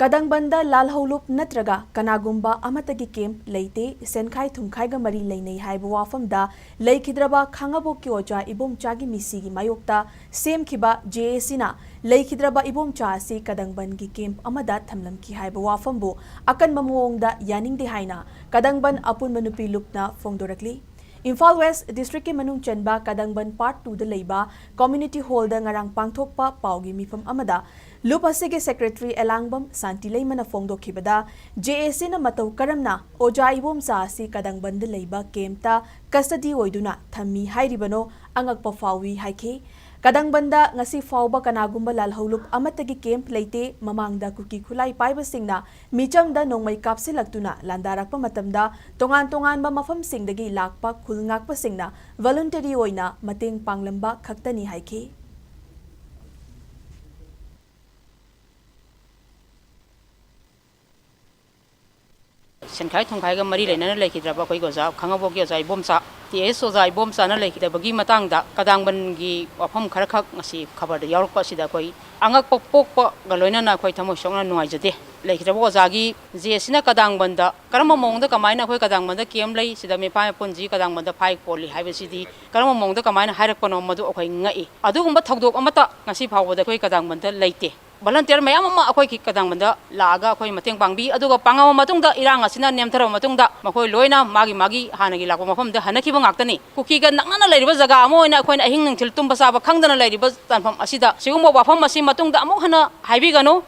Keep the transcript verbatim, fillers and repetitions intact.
ꯀꯗꯪꯕꯟꯗ ꯂꯥꯜꯍꯧꯂꯨꯞ ꯅꯠꯇ꯭ꯔꯒ ꯀꯅꯥꯒꯨꯝꯕ ꯑꯃꯠꯇꯒꯤ ꯀꯦꯝꯞ ꯂꯩꯇꯦ, ꯁꯦꯟꯈꯥꯏ ꯊꯨꯝꯈꯥꯏꯒ ꯃꯔꯤ ꯂꯩꯅꯩ ꯍꯥꯏꯕ ꯋꯥꯐꯝꯗ ꯂꯩꯈꯤꯗ꯭ꯔꯕ ꯈꯥꯉꯕꯣꯛꯀꯤ ꯑꯣꯖꯥ ꯏꯕꯣꯝꯆꯥꯒꯤ ꯃꯤꯁꯤꯒꯤ ꯃꯥꯌꯣꯛꯇ ꯁꯦꯝꯈꯤꯕ ꯖꯦ ꯑꯦ ꯁꯤꯅ ꯂꯩꯈꯤꯗ꯭ꯔꯕ ꯏꯕꯣꯝꯆꯥ ꯑꯁꯤ ꯀꯗꯪꯕꯟꯒꯤ ꯀꯦꯝꯞ ꯑꯃꯗ ꯊꯝꯂꯝꯈꯤ ꯍꯥꯏꯕ ꯋꯥꯐꯝꯕꯨ ꯑꯀꯟꯕ ꯃꯑꯣꯡꯗ ꯌꯥꯅꯤꯡꯗꯦ ꯍꯥꯏꯅ ꯀꯗꯪꯕꯟ ꯑꯄꯨꯟꯕ ꯅꯨꯄꯤ ꯂꯨꯞꯅ ꯐꯣꯡꯗꯣꯔꯛꯂꯤ꯫ ꯏꯝꯐꯥꯜ ꯋꯦꯁ ꯗꯤꯁꯇ꯭ꯔꯤꯛꯀꯤ ꯃꯅꯨꯡ ꯆꯟꯕ ꯀꯗꯪꯕꯟ ꯄꯥꯔꯠ ꯇꯨꯗ ꯂꯩꯕ ꯀꯝꯃ꯭ꯌꯨꯅꯤꯇꯤ ꯍꯣꯜꯗ ꯉꯔꯥꯡ ꯄꯥꯡꯊꯣꯛꯄ ꯄꯥꯎꯒꯤ ꯃꯤꯐꯝ ꯑꯃꯗ ꯂꯨꯞ ꯑꯁꯤꯒꯤ ꯁꯦꯀ꯭ꯔꯦꯇꯔꯤ ꯑꯦꯂꯥꯡꯕꯝ ꯁꯥꯟꯇꯤꯂꯩꯃꯅ ꯐꯣꯡꯗꯣꯛꯈꯤꯕꯗ, ꯖꯦ ꯑꯦ ꯁꯤꯅ ꯃꯇꯧ ꯀꯔꯝꯅ ꯑꯣꯖꯥ ꯏꯕꯣꯝꯆꯥ ꯑꯁꯤ ꯀꯗꯪꯕꯟꯗ ꯂꯩꯕ ꯀꯦꯝꯞꯇ ꯀꯁꯇꯗꯤ ꯑꯣꯏꯗꯨꯅ ꯊꯝꯃꯤ ꯍꯥꯏꯔꯤꯕꯅꯣ ꯑꯉꯛꯄ ꯐꯥꯎꯏ ꯍꯥꯏꯈꯤ꯫ ꯀꯗꯪꯕꯟꯗ ꯉꯁꯤ ꯐꯥꯎꯕ ꯀꯅꯥꯒꯨꯝꯕ ꯂꯥꯜꯍꯧꯂꯨꯞ ꯑꯃꯠꯇꯒꯤ ꯀꯦꯝꯞ ꯂꯩꯇꯦ꯫ ꯃꯃꯥꯡꯗ ꯀꯨꯀꯤ ꯈꯨꯠꯂꯥꯏ ꯄꯥꯏꯕꯁꯤꯡꯅ ꯃꯤꯆꯝꯗ ꯅꯣꯡꯃꯩ ꯀꯥꯞꯁꯤꯜꯂꯛꯇꯨꯅ ꯂꯥꯟꯗꯥꯔꯛꯄ ꯃꯇꯝꯗ ꯇꯣꯉꯥꯟ ꯇꯣꯉꯥꯟꯕ ꯃꯐꯝꯁꯤꯡꯗꯒꯤ ꯂꯥꯛꯄ ꯈꯨꯜ ꯉꯥꯛꯄꯁꯤꯡꯅ ꯚꯣꯂꯨꯟꯇꯔꯤ ꯑꯣꯏꯅ ꯃꯇꯦꯡ ꯄꯥꯡꯂꯝꯕ ꯈꯛꯇꯅꯤ ꯍꯥꯏꯈꯤ꯫ ꯁꯦꯟꯈꯥꯏ ꯊꯨꯝꯈꯥꯏꯒ ꯃꯔꯤ ꯂꯩꯅꯅ ꯂꯩꯈꯤꯗ꯭ꯔꯕ ꯑꯩꯈꯣꯏꯒꯤ ꯑꯣꯖꯥ ꯈꯥꯉꯕꯣꯛꯀꯤ ꯑꯣꯖꯥ ꯏꯕꯣꯝꯆꯥ, ꯇꯤ ꯑꯦꯁ ꯑꯣꯖꯥ ꯏꯕꯣꯝꯆꯥꯅ ꯂꯩꯈꯤꯗꯕꯒꯤ ꯃꯇꯥꯡꯗ ꯀꯗꯥꯡꯕꯟꯒꯤ ꯋꯥꯐꯝ ꯈꯔꯈꯛ ꯉꯁꯤ ꯈꯕꯔꯗ ꯌꯥꯎꯔꯛꯄ ꯑꯁꯤꯗ ꯑꯩꯈꯣꯏ ꯑꯉꯛꯄ ꯄꯣꯛꯄꯒ ꯂꯣꯏꯅꯅ ꯑꯩꯈꯣꯏ ꯊꯃꯣꯏ ꯁꯣꯛꯅ ꯅꯨꯡꯉꯥꯏꯖꯗꯦ꯫ ꯂꯩꯈꯤꯗ꯭ꯔꯕ ꯑꯣꯖꯥꯒꯤ ꯖꯦ ꯑꯦ ꯁꯤꯅ ꯀꯗꯥꯡꯕꯟꯗ ꯀꯔꯝꯕ ꯃꯑꯣꯡꯗ, ꯀꯃꯥꯏꯅ ꯑꯩꯈꯣꯏ ꯀꯗꯥꯡꯕꯟꯗ ꯀꯦꯝꯞ ꯂꯩ, ꯁꯤꯗ ꯃꯤꯄꯥꯟ ꯃꯄꯨꯟꯁꯤ ꯀꯗꯥꯡꯕꯟꯗ ꯐꯥꯏ ꯈꯣꯠꯂꯤ ꯍꯥꯏꯕꯁꯤꯗꯤ ꯀꯔꯝꯕ ꯃꯑꯣꯡꯗ ꯀꯃꯥꯏꯅ ꯍꯥꯏꯔꯛꯄꯅꯣ, ꯃꯗꯨ ꯑꯩꯈꯣꯏ ꯉꯛꯏ꯫ ꯑꯗꯨꯒꯨꯝꯕ ꯊꯧꯗꯣꯛ ꯑꯃꯠꯇ ꯉꯁꯤ ꯐꯥꯎꯕꯗ ꯑꯩꯈꯣꯏ ꯀꯗꯥꯡꯕꯟꯗ ꯂꯩꯇꯦ꯫ ꯚꯣꯂꯨꯟꯇꯤꯌꯔ ꯃꯌꯥꯝ ꯑꯃ ꯑꯩꯈꯣꯏꯒꯤ ꯀꯗꯥꯡꯕꯟꯗ ꯂꯥꯛꯑꯒ ꯑꯩꯈꯣꯏ ꯃꯇꯦꯡ ꯄꯥꯡꯕꯤ꯫ ꯑꯗꯨꯒ ꯄꯥꯡꯉꯕ ꯃꯇꯨꯡꯗ, ꯏꯔꯥꯡ ꯑꯁꯤꯅ ꯅꯦꯝꯊꯔꯕ ꯃꯇꯨꯡꯗ, ꯃꯈꯣꯏ ꯂꯣꯏꯅ ꯃꯥꯒꯤ ꯃꯥꯒꯤ ꯍꯥꯟꯅꯒꯤ ꯂꯥꯛꯄ ꯃꯐꯝꯗ ꯍꯟꯅꯈꯤꯕ ꯉꯥꯛꯇꯅꯤ꯫ ꯀꯨꯀꯤꯒ ꯅꯛꯅꯅ ꯂꯩꯔꯤꯕ ꯖꯒꯥ ꯑꯃ ꯑꯣꯏꯅ ꯑꯩꯈꯣꯏꯅ ꯑꯍꯤꯡ ꯅꯨꯡꯊꯤꯜ ꯇꯨꯝꯕ ꯆꯥꯕ ꯈꯪꯗꯅ ꯂꯩꯔꯤꯕ ꯇꯥꯟꯐꯝ ꯑꯁꯤꯗ ꯁꯤꯒꯨꯝꯕ ꯋꯥꯐꯝ ꯑꯁꯤ ꯃꯇꯨꯡꯗ ꯑꯃꯨꯛ ꯍꯟꯅ ꯍꯥꯏꯕꯤꯒꯅꯨ꯫